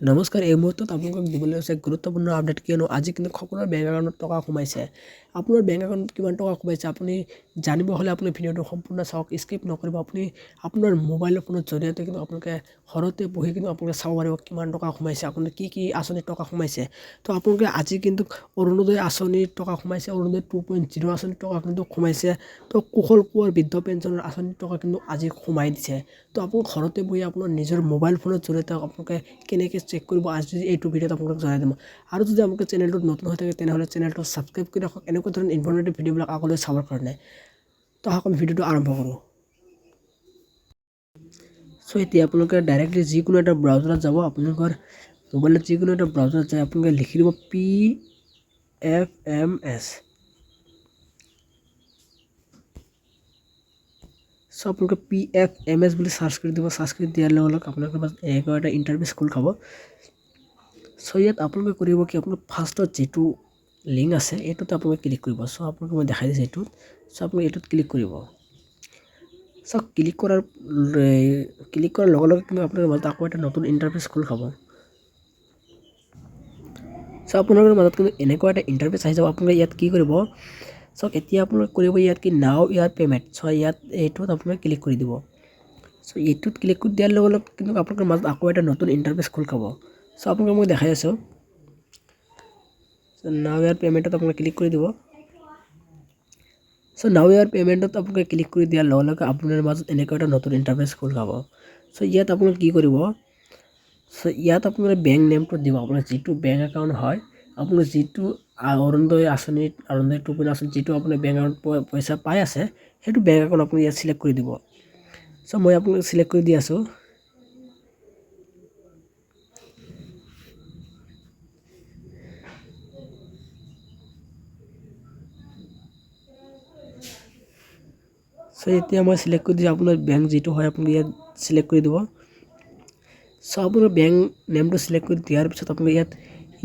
নমস্কাৰ, এই মুহূৰ্তত আপোনালোকক দিবলৈ হৈছে গুৰুত্বপূৰ্ণ আপডেট, কিয়নো আজি কিন্তু সকলোৰে বেংক একাউণ্টত টকা সোমাইছে। আপোনাৰ বেংক একাউণ্টত কিমান টকা সোমাইছে আপুনি জানিব হ'লে আপুনি ভিডিঅ'টো সম্পূৰ্ণ চাওক, স্কিপ নকৰিব। আপুনি আপোনাৰ মোবাইল ফোনৰ জৰিয়তে কিন্তু আপোনালোকে ঘৰতে বহি কিন্তু আপোনালোকে চাব পাৰিব কিমান টকা সোমাইছে, আপুনি কি কি আঁচনিৰ টকা সোমাইছে। তো আপোনালোকে আজি কিন্তু অৰুণোদয় আঁচনিৰ টকা সোমাইছে, অৰুণোদয় 2.0 আঁচনিৰ টকা কিন্তু সোমাইছে। তো কুশল কোঁৱৰ বৃদ্ধ পেঞ্চনৰ আঁচনিৰ টকা কিন্তু আজি সোমাই দিছে। তো আপুনি ঘৰতে বহি আপোনাৰ নিজৰ মোবাইল ফোনৰ জৰিয়তে আপোনালোকে কেনেকৈ চেক কৰিব, আজি এইটো ভিডিঅ'ত আপোনালোকক জনাই দিম। আৰু যদি আপোনালোকে চেনেলটোত নতুন হৈ থাকে, তেনেহ'লে চেনেলটো ছাবস্ক্ৰাইব কৰি ৰাখক এনেকুৱা ধৰণৰ ইনফৰ্মেটিভ ভিডিঅ'বিলাক আগলৈ চাবৰ কাৰণে। তো আহক, আমি ভিডিঅ'টো আৰম্ভ কৰোঁ। চ' এতিয়া আপোনালোকে ডাইৰেক্টলি যিকোনো এটা ব্ৰাউজাৰত যাব। আপোনালোকৰ মোবাইলত যিকোনো এটা ব্ৰাউজাৰত যাই আপোনালোকে লিখি দিব PFMS। চ' আপোনালোকে PFMS বুলি চাৰ্চ কৰি দিব। চাৰ্চ কৰি দিয়াৰ লগে লগে আপোনালোকৰ মাজত এনেকুৱা এটা ইণ্টাৰফেচ খোল খাব। চ' ইয়াত আপোনালোকে কৰিব কি, আপোনালোকে ফাৰ্ষ্টত যিটো লিংক আছে এইটোত আপোনালোকে ক্লিক কৰিব। চ' আপোনালোকে মই দেখাই দিছোঁ এইটোত। চ' আপোনালোকে এইটোত ক্লিক কৰিব। চ' ক্লিক কৰাৰ লগে লগে কিন্তু আপোনাৰ মাজত আকৌ এটা নতুন ইণ্টাৰফেচ খোল খাব। চ' আপোনালোকৰ মাজত কিন্তু এনেকুৱা এটা ইণ্টাৰফেচ আহি যাব। আপোনালোকে ইয়াত কি কৰিব চাওক। এতিয়া আপোনালোকে কৰিব ইয়াত কি, নাও ইয়াৰ পে'মেণ্ট। চ' ইয়াত এইটোত আপোনালোকে ক্লিক কৰি দিব। চ' এইটোত ক্লিক কৰি দিয়াৰ লগে লগে কিন্তু আপোনালোকৰ মাজত আকৌ এটা নতুন ইণ্টাৰফেচ খোল খাব। চ' আপোনালোকক মই দেখাই আছোঁ। চ' নাও ইয়াৰ পে'মেণ্টত আপোনালোকে ক্লিক কৰি দিব। চ' নাও ইয়াৰ পে'মেণ্টত আপোনালোকে ক্লিক কৰি দিয়াৰ লগে লগে আপোনাৰ মাজত এনেকুৱা এটা নতুন ইণ্টাৰফেচ খোল খাব। চ' ইয়াত আপোনালোকে কি কৰিব? চ' ইয়াত আপোনালোকে বেংক নেমটো দিব। আপোনাৰ যিটো বেংক একাউণ্ট হয়, আপোনাৰ যিটো অৰুণোদয় আঁচনিত, অৰুণোদয় 2.0 আঁচনি, যিটো আপোনাৰ বেংক একাউণ্ট পইচা পাই আছে, সেইটো বেংক একাউণ্ট আপুনি ইয়াত চিলেক্ট কৰি দিব। চ' মই আপোনাক চিলেক্ট কৰি দি আছোঁ। চ' এতিয়া মই চিলেক্ট কৰি দিছোঁ। আপোনাৰ বেংক যিটো হয় আপুনি ইয়াত চিলেক্ট কৰি দিব। চ' আপোনাৰ বেংক নেমটো চিলেক্ট কৰি দিয়াৰ পিছত আপুনি ইয়াত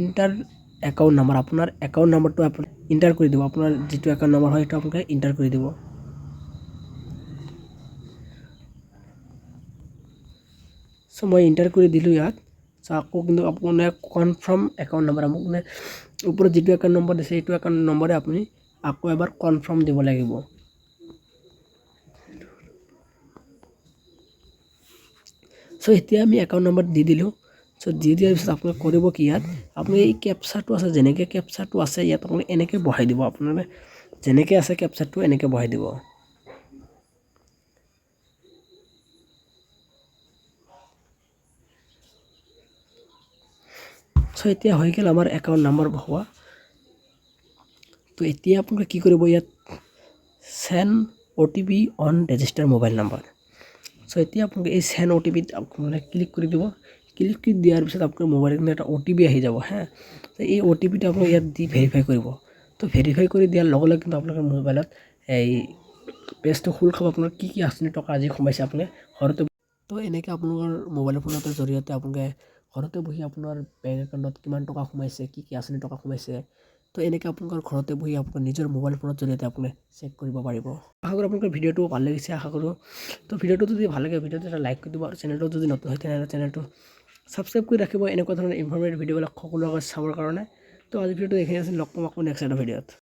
ইণ্টাৰ একাউণ্ট নাম্বাৰ, আপোনাৰ একাউণ্ট নাম্বাৰটো আপুনি ইণ্টাৰ কৰি দিব। আপোনাৰ যিটো একাউণ্ট নাম্বাৰ হয় সেইটো আপোনালোকে ইণ্টাৰ কৰি দিব। চ' মই ইণ্টাৰ কৰি দিলোঁ ইয়াত। চ' আকৌ কিন্তু আপোনাৰ কনফাৰ্ম একাউণ্ট নাম্বাৰ, আপুনি ওপৰত যিটো একাউণ্ট নম্বৰ দিছে সেইটো একাউণ্ট নম্বৰে আপুনি আকৌ এবাৰ কনফাৰ্ম দিব লাগিব। চ' এতিয়া আমি একাউণ্ট নম্বৰ দি দিলোঁ। চ' দি দিয়াৰ পিছত আপোনাক কৰিব কি, ইয়াত আপুনি এই কেপচাৰটো আছে, যেনেকৈ কেপচাৰটো আছে ইয়াত আপুনি এনেকৈ বহাই দিব। আপোনালোকে যেনেকৈ আছে কেপচাৰটো এনেকৈ বহাই দিব। চ' এতিয়া হৈ গ'ল আমাৰ একাউণ্ট নাম্বাৰ বহোৱা। তো এতিয়া আপোনালোকে কি কৰিব, ইয়াত send OTP on register mobile number। চ' এতিয়া আপোনালোকে এই চেণ্ড অ' টি পিত আপোনালোকে ক্লিক কৰি দিব। ক্লিক কৰি দিয়াৰ পিছত আপোনাৰ মোবাইলত কিন্তু এটা অ' টি পি আহি যাব। হা, এই অ' টি পিটো আপোনালোকে ইয়াত দি ভেৰিফাই কৰিব। তো ভেৰিফাই কৰি দিয়াৰ লগে লগে কিন্তু আপোনালোকৰ মোবাইলত এই পেজটো খোল খাব, আপোনাৰ কি কি আঁচনিৰ টকা আজি সোমাইছে আপুনি ঘৰতে। তো এনেকৈ আপোনালোকৰ মোবাইল ফোনৰ জৰিয়তে আপোনালোকে ঘৰতে বহি আপোনাৰ বেংক একাউণ্টত কিমান টকা সোমাইছে, কি কি আঁচনিৰ টকা সোমাইছে, তো এনেকৈ আপোনালোকৰ ঘৰতে বহি আপোনাৰ নিজৰ মোবাইল ফোনৰ জৰিয়তে আপুনি চেক কৰিব পাৰিব। আশা কৰোঁ আপোনালোকৰ ভিডিঅ'টো ভাল লাগিছে, আশা কৰোঁ। তো ভিডিঅ'টো যদি ভাল লাগে, ভিডিঅ'টো এটা লাইক কৰি দিব আৰু চেনেলটো যদি নতুন হয়, তেনেহ'লে চেনেলটো ছাবস্ক্ৰাইব কৰি ৰাখিব এনেকুৱা ধৰণৰ ইনফৰ্মেটিভ ভিডিঅ'বিলাক সকলোৰে আগত চাবৰ কাৰণে। তো আজি ভিডিঅ'টো এইখিনি আছিল। লগ পাম আকৌ নেক্সট এটা ভিডিঅ'ত।